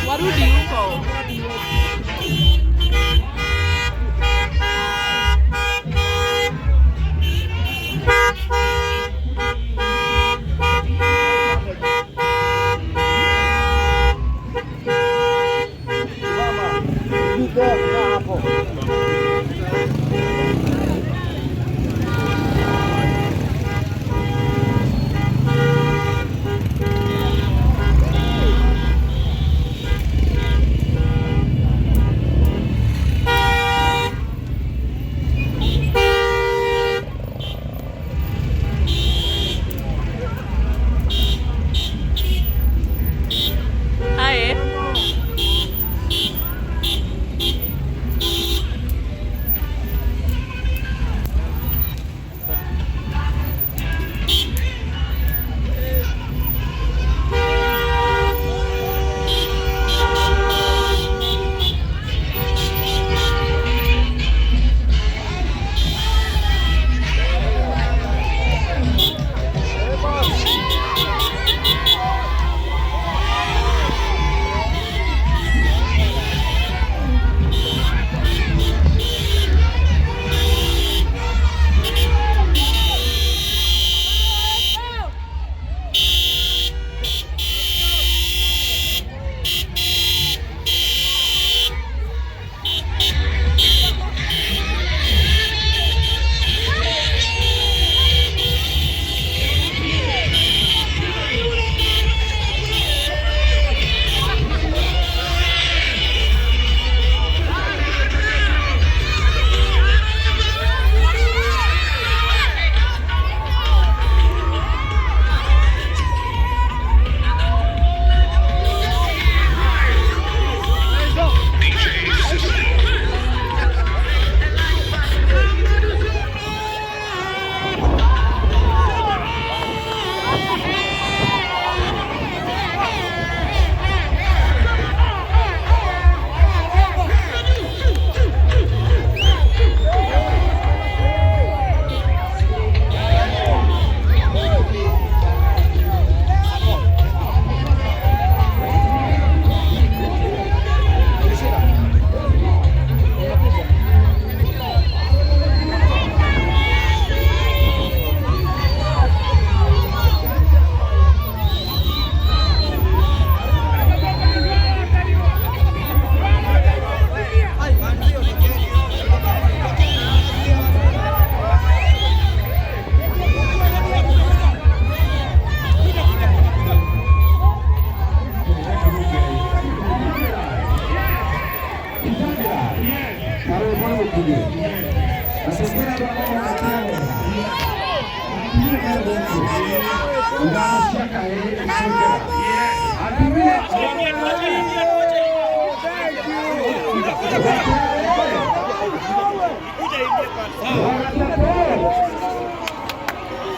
Warudi huko. Hi.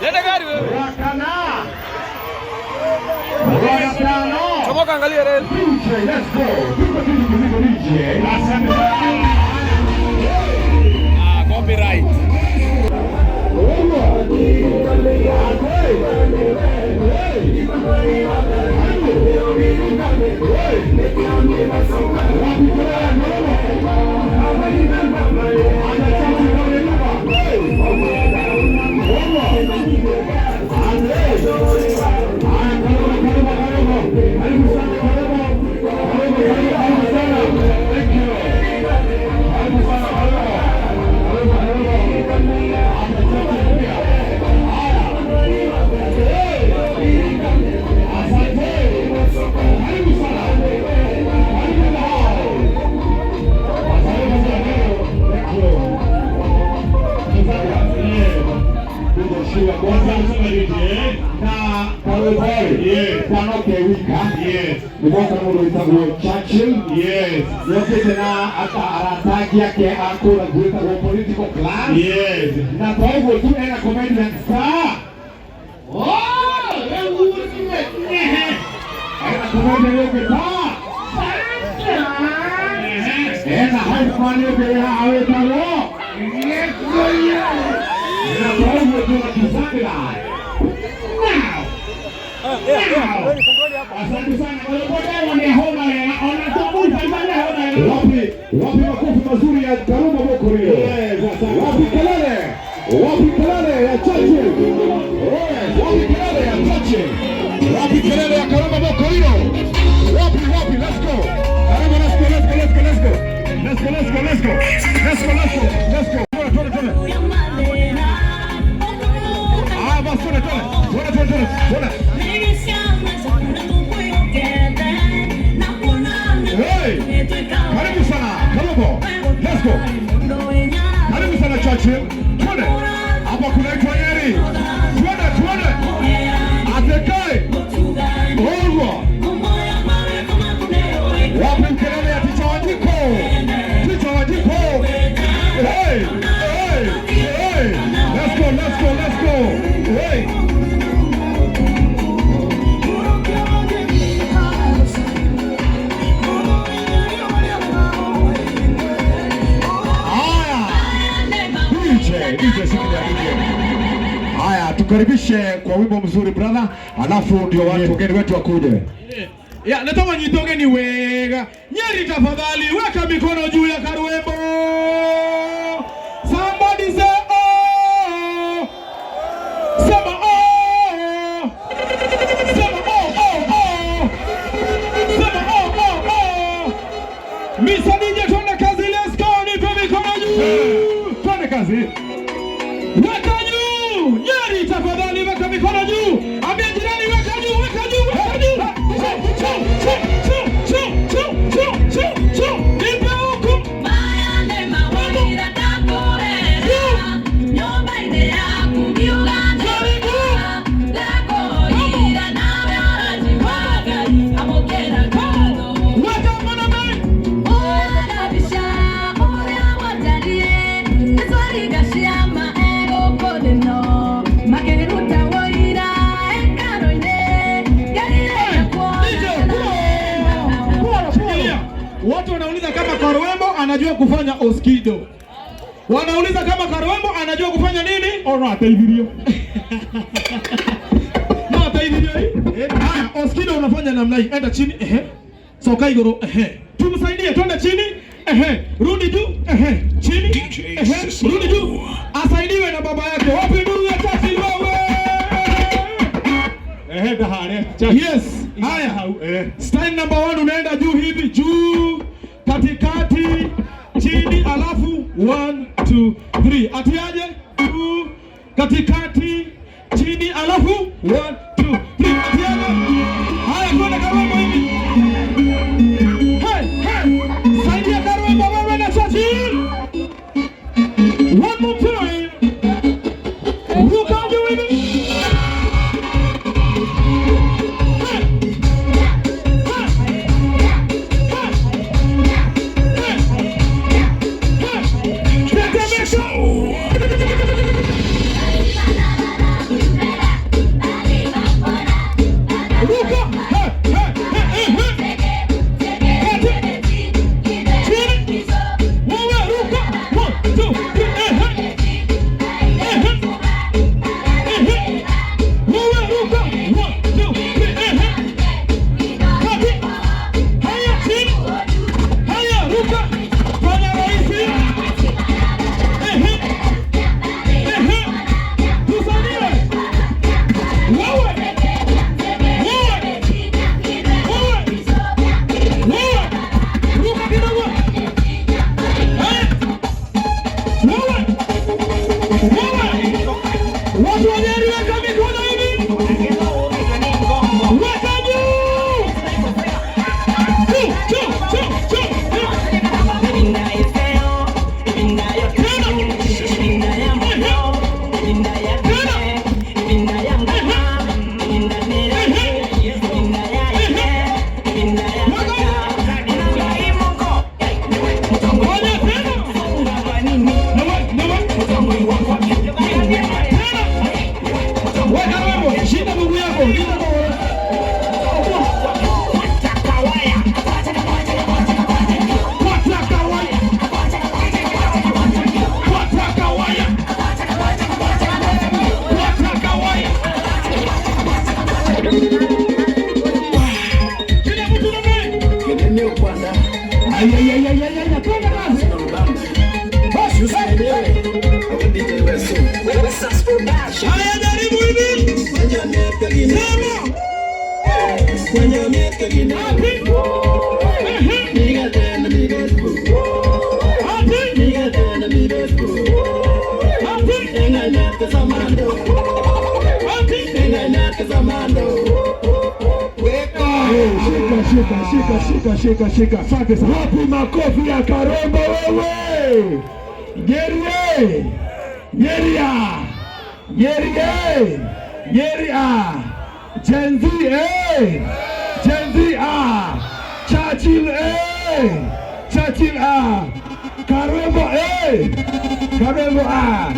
Leta gari wewe. Chomoka, angalia reli. Ah, copyright. Nĩgwoka mũndũ wĩtagwo Churchill. Nĩokĩte na arata ake a kũrĩa gwĩtagwo political class. Na to ũguo tu, ena comedian star. Oh, rĩu ena comedian ũngĩ ta ena hype man ũngĩ haha wĩtagwo Na kwa hivyo tunakizanga. Now. Now. Asante sana. Wapi wapi makofi mazuri ya Karuma Bokorio? Yes, asante. Wapi kelele? Wapi kelele ya Churchill? Yes, wapi kelele ya Churchill? Wapi kelele ya Karuma Bokorio? Wapi wapi, let's go. Karuma, let's go, let's go, let's go, let's go. Let's go, let's go, let's go. Let's go, let's go, let's go. Twende, twende, twende. Ah, basi twende, twende. Twende, twende, twende. Twende. Hey! Karibu sana, Karuma. Let's go. Karibu sana Churchill. Twende. Hapa kunaitwa Nyeri. Twende, twende. Atekae. Olwa. Wapi kelele ya Ticha Wanjiko? Ticha Wanjiko. Hey, hey, hey. Let's go, let's go, let's go. Hey. Haya. DJ, DJ, shikilia DJ. Haya, tukaribishe kwa wimbo mzuri brother, alafu ndio watu wageni wetu wakuje. Ya, nataka nyitoge ni wega. Nyeri tafadhali weka mikono juu ya Karwembo. Somebody say oh. Sema oh. Sema oh oh oh. Sema oh oh oh. Mr. DJ twende kazi, let's go, nipe mikono juu. Twende kazi. Weka juu. Nyeri tafadhali weka mikono juu. Ambia jirani weka juu, weka juu, weka juu. Chu, chu, chu, chu, chu, chu, chu, chu. Nipe huku. Weka mkono mbele. Shikilia. Watu wanauliza kama Karwembo anajua kufanya oskido. Wanauliza kama Karwembo anajua kufanya nini? Ono ataivirio. Na ataivirio hii. Haya, oskido unafanya namna hii. Enda chini, ehe. Soka igoro, ehe. Tumsaidie, twende chini, ehe. Rudi juu, ehe. Chini, DJ ehe. Sislo. Rudi juu. Asaidiwe na baba yake. Wapi nuru ya Churchill wewe? Ehe, dahare. Yes. Haya. Eh. Style number 1 unaenda juu hivi, juu, katikati, chini, alafu 1 2 3. Atiaje? Juu, katikati, chini, alafu 1 2 3. Atiaje? Haya, twende Karwembo hivi. Hey, hey. Saidia Karwembo wewe na Churchill. One more time. Ruka juu hivi. Hey. Hey. Hey. DJ Sislo. Ruka! Hey, hey, hey, hey, hey. Chini. Wewe ruka. 1 2 3, hey, hey. Haya, jaribu hivi. Sema. Ati. Ehe. Ati. Ati. Ati. Shika, shika, shika, shika, shika, shika. Asante sana. Wapi makofi ya Karembo wewe? Nyeri, Nyeria, Nyeri, Nyeri, ah. Gen Z, eh. Gen Z, ah. Churchill, eh. Churchill, ah. Karembo, eh. Karembo, ah.